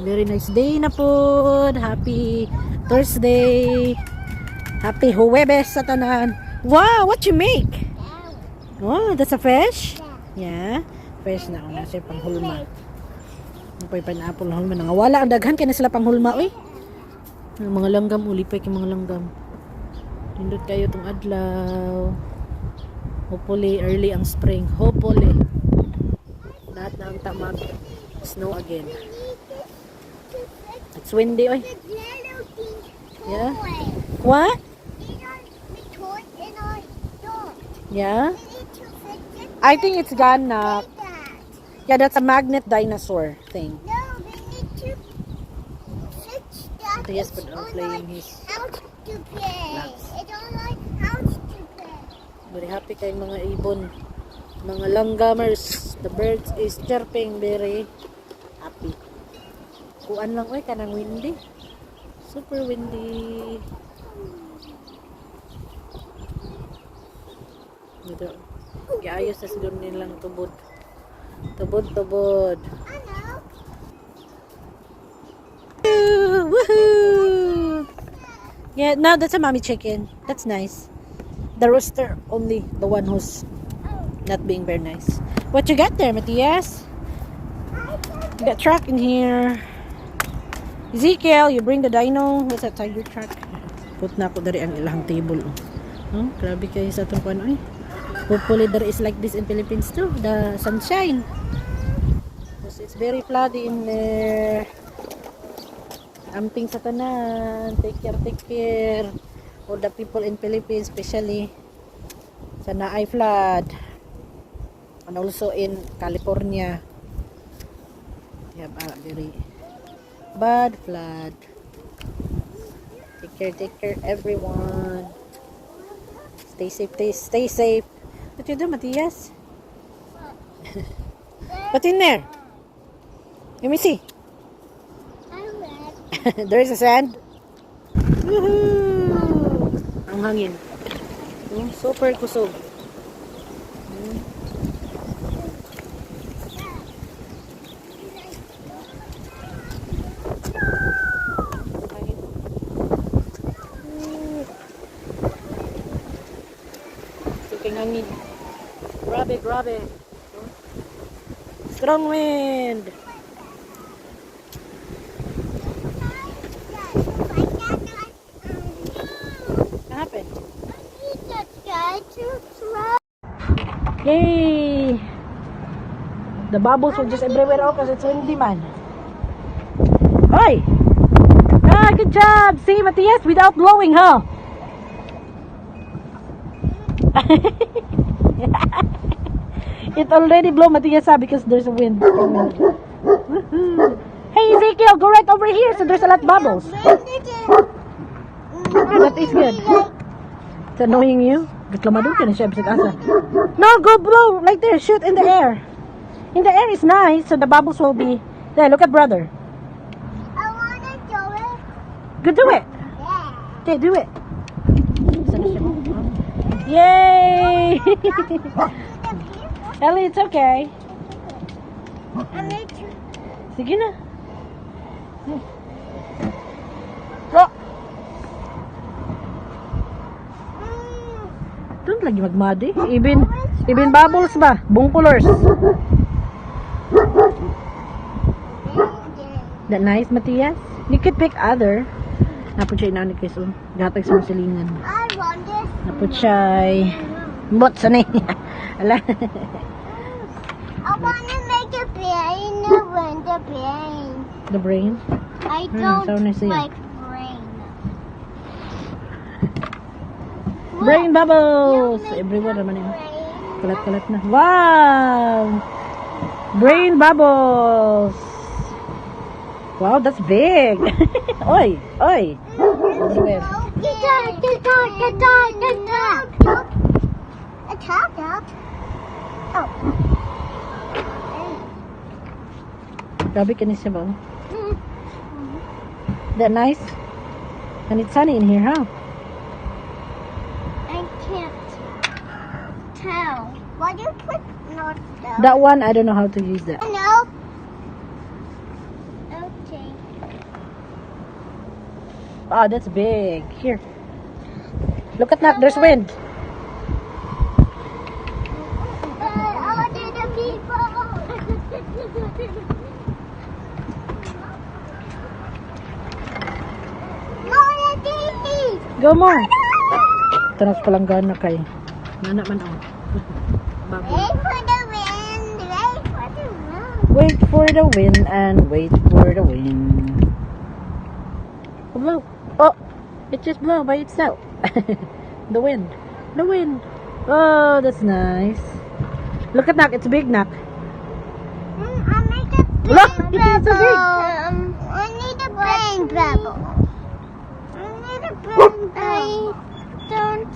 Very nice day na po. Happy Thursday. Happy Huwebes sa tanan. Wow, what you make? Oh, that's a fish? Yeah. Fish na una siya panghulma. May pineapple na hulma. Nangawala ang daghan kaya na sila panghulma. Uy. Mga langgam. Ulipay kay mga langgam. Nindot kayo itong adlaw. Hopefully early ang spring. Hopefully. Lahat na ang tamag. Snow again. It's windy, oy. Yeah. What? Yeah. I think it's gone now. Yeah, that's a magnet dinosaur thing. No, we need to fix that. Yes, but I'm playing his House to play. laps. It's only house to play. Very happy kayong mga ibon. Mga langgamers. The birds is chirping very happy. Kuan lang oy kanang windy. Super windy. Dito. Giayos sa siguro nilang tubod. Tubod. I know. Woohoo! Yeah, now that's a mommy chicken. That's nice. The rooster only the one who's not being very nice. What you got there, Matthias? You got truck in here. Ezekiel, you bring the dino. What's that tiger truck? Put na ko dari ang ilang table. Oh, grabe kayo sa itong kuwan. Ay, hopefully there is like this in Philippines too. The sunshine. Because it's very floody in there. Amping sa tanan. Take care. All the people in Philippines, especially sa naay flood. And also in California. We have a very bad flood. Take care everyone. Stay safe. What you do, Matthias? What's in there? Let me see. I'm red. There is a sand. Woohoo! Ang hangin. Super kusog. Suking hangin. Grabe. Strong wind. What happened? That guy too slow. Yay! The bubbles were just everywhere because it's windy, man. Oi! Ah, good job! See, Matthias, without blowing, huh? It already blew, Matthias, because there's a wind coming. Woohoo. Hey, Ezekiel, go right over here so there's a lot of bubbles. That is good. It's annoying you? Reklamador ka na siya, bisag asa. No, go blow right there. Shoot in the air. In the air is nice, so the bubbles will be... There, look at brother. I wanna do it. Go do it. Yeah. Okay, do it. Yay! Ellie, it's okay. I made you. Sige na. Oh! Doon lagi magmadi. Even bubbles ba? Bungkulors. That nice, Matthias? You could pick other. Napod siya inanik kayo. So, gatag sa masilingan. I want this. Napod siya bot sa nai. Ala. I wanna make a plane. The plane. The brain? I so don't nice, yeah. like brain. Brain bubbles! You make Everywhere a naman yun. brain. Kalat-kalat na. Wow! Brain bubbles! Wow, that's big! Oy! Everywhere. Attack out. Oh. Grabe ka niya ba? That nice? And it's sunny in here, huh? I can't tell. Why do you put north down? That one, I don't know how to use that. No. watching. Oh, that's big. Here. Look at that. There's wind. All the people. More these. Go more. Tanas palang gana kay. Nana man oh. Bubble. Wait for the wind. Wait for the wind. Wait for the wind and wait for the wind. Blow. Oh, it just blew by itself. The wind. The wind. Oh, that's nice. Look at that. It's big, Nak. I make a Look, brain it's so big. I need a brain bubble. I need a brain bubble. I don't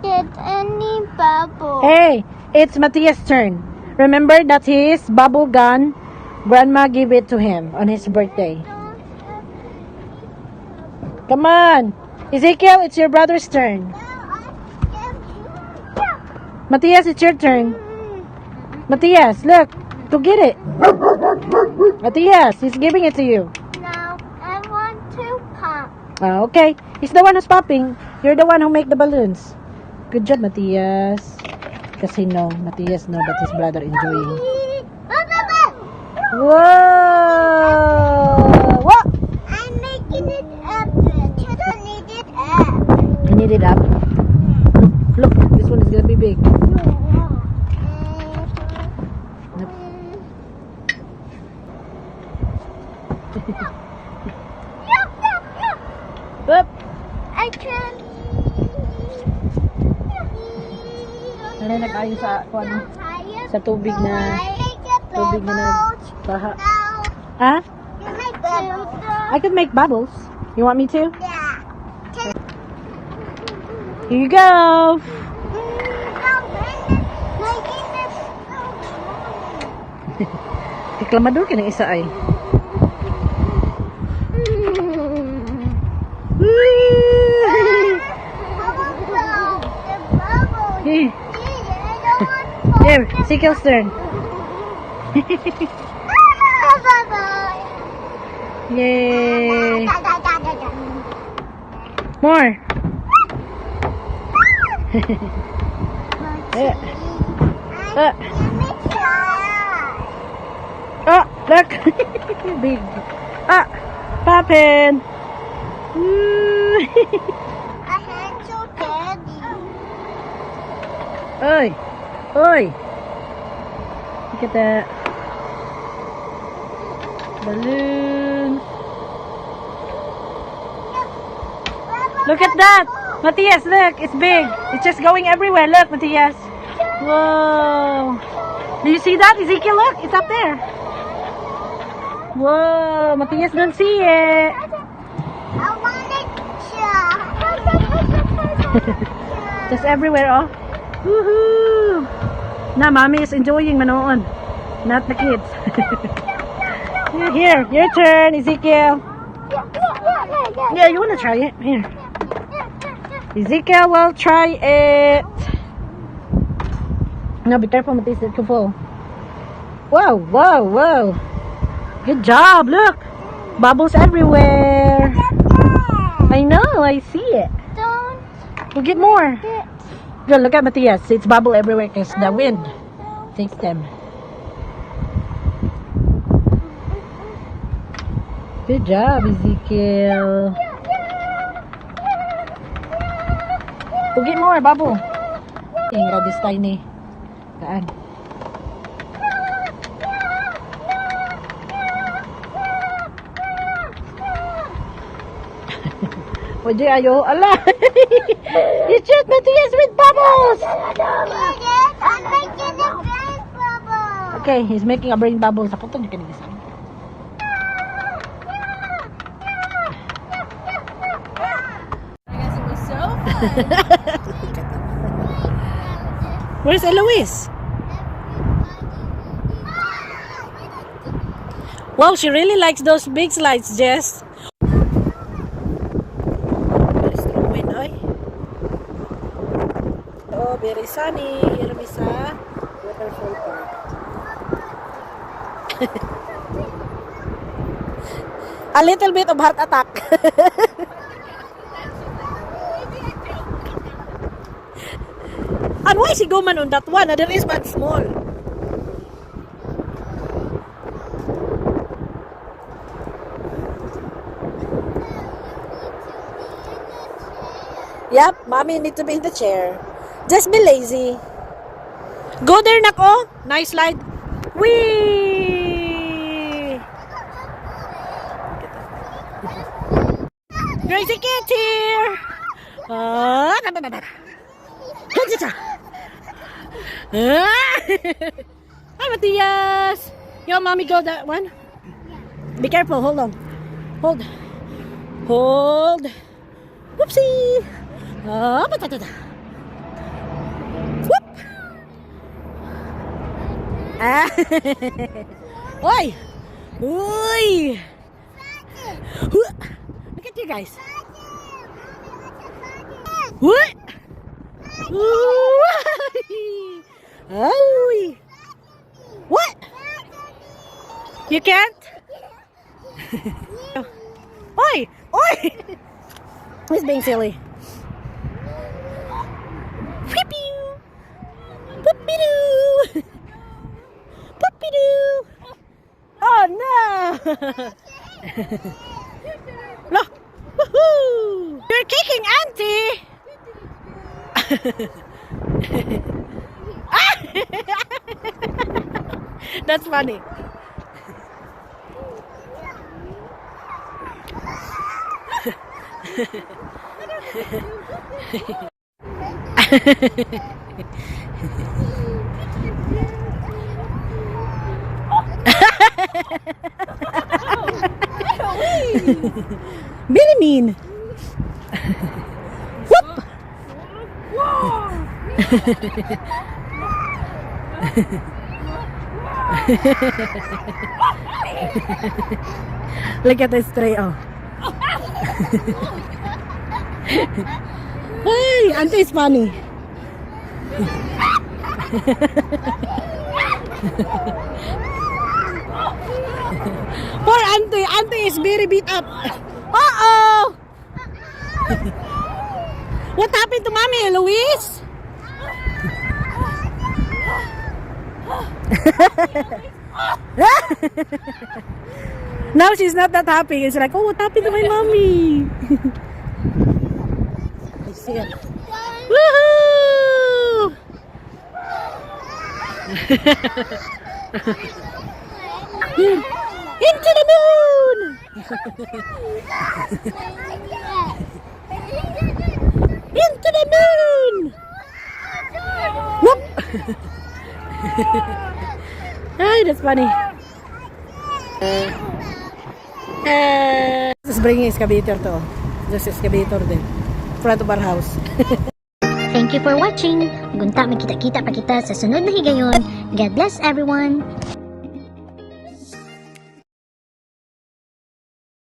get any bubble. Hey, it's Matthias' turn. Remember that his bubble gun, Grandma gave it to him on his birthday. Come on. Ezekiel, it's your brother's turn. Matthias, it's your turn. Matthias, look. To get it. Matthias, he's giving it to you. No, I want to pop. Oh, okay. He's the one who's popping. You're the one who make the balloons. Good job, Matthias. Kasi Matthias know that his brother enjoying. Whoa! What? I'm making it up. I need it up. You need it up. Look, this one is gonna be big. Up. I can. Ano nag-ayon sa sa tubig na baha. Huh? I could make bubbles. You want me to? Yeah. Here you go. Reklamador ka ng isa ay. Here, Ezekiel's turn. Yay! More. Yeah. Oh, look. Big. Ah, poppin'. Oi. Oi. Look at that. Balloon. Look at that. Matthias, look. It's big. It's just going everywhere. Look, Matthias. Whoa. Do you see that? Ezekiel, look. It's up there. Whoa. Matthias don't see it. I want it. Just everywhere, oh. Woohoo! Na, mommy is enjoying manoon. Not the kids. Here, your turn, Ezekiel. Yeah, you want to try it? Here. Ezekiel will try it. No, be careful, Matthias. It could fall. Whoa, whoa, whoa. Good job. Look. Bubbles everywhere. I know, I see it. We'll get more. Good, look at Matthias. It's bubble everywhere because the wind takes them. Good job, Ezekiel. We'll get more bubble. Tingnan this tiny. Kaan. Would you ayo? Allah! You shoot Matthias with bubbles! I'm making a brain bubble. Okay, he's making a brain bubble. Sa putong ka nila. Where's Eloise? Wow, she really likes those big slides, Jess. Very strong wind, oy. Oh, very sunny. Here we sa waterfall park. A little bit of heart attack. And why she go man on that one? There is but small. Yep, mommy need to be in the chair. Just be lazy. Go there, nako. Nice slide. Whee! Crazy Kid here. Hi, Matthias. Yo, mommy, go that one. Be careful. Hold on. Hold. Hold. Whoopsie. Whoop. Ah. Oi. Oi. Look at you guys. What? Oh. What? You can't? Oi! Oi! He's being silly. Whippy-doo! Whoopie-doo! Whoopie-doo! Oh no! No! Woohoo! You're kicking Auntie! That's funny. Very mean. Whoop! Look at this stray. Oh. Hey, Auntie is funny. Poor Auntie. Auntie is very beat up. Uh-oh! What happened to Mommy, Luis? Now she's not that happy. It's like, oh, what happened to my mommy? I see it. Woohoo! Into the moon! Into the moon! Whoop! Ay, that's funny. This is bringing excavator to. This excavator din. Front of our house. Thank you for watching. Gunta, magkita-kita pa kita sa sunod na higayon. God bless everyone.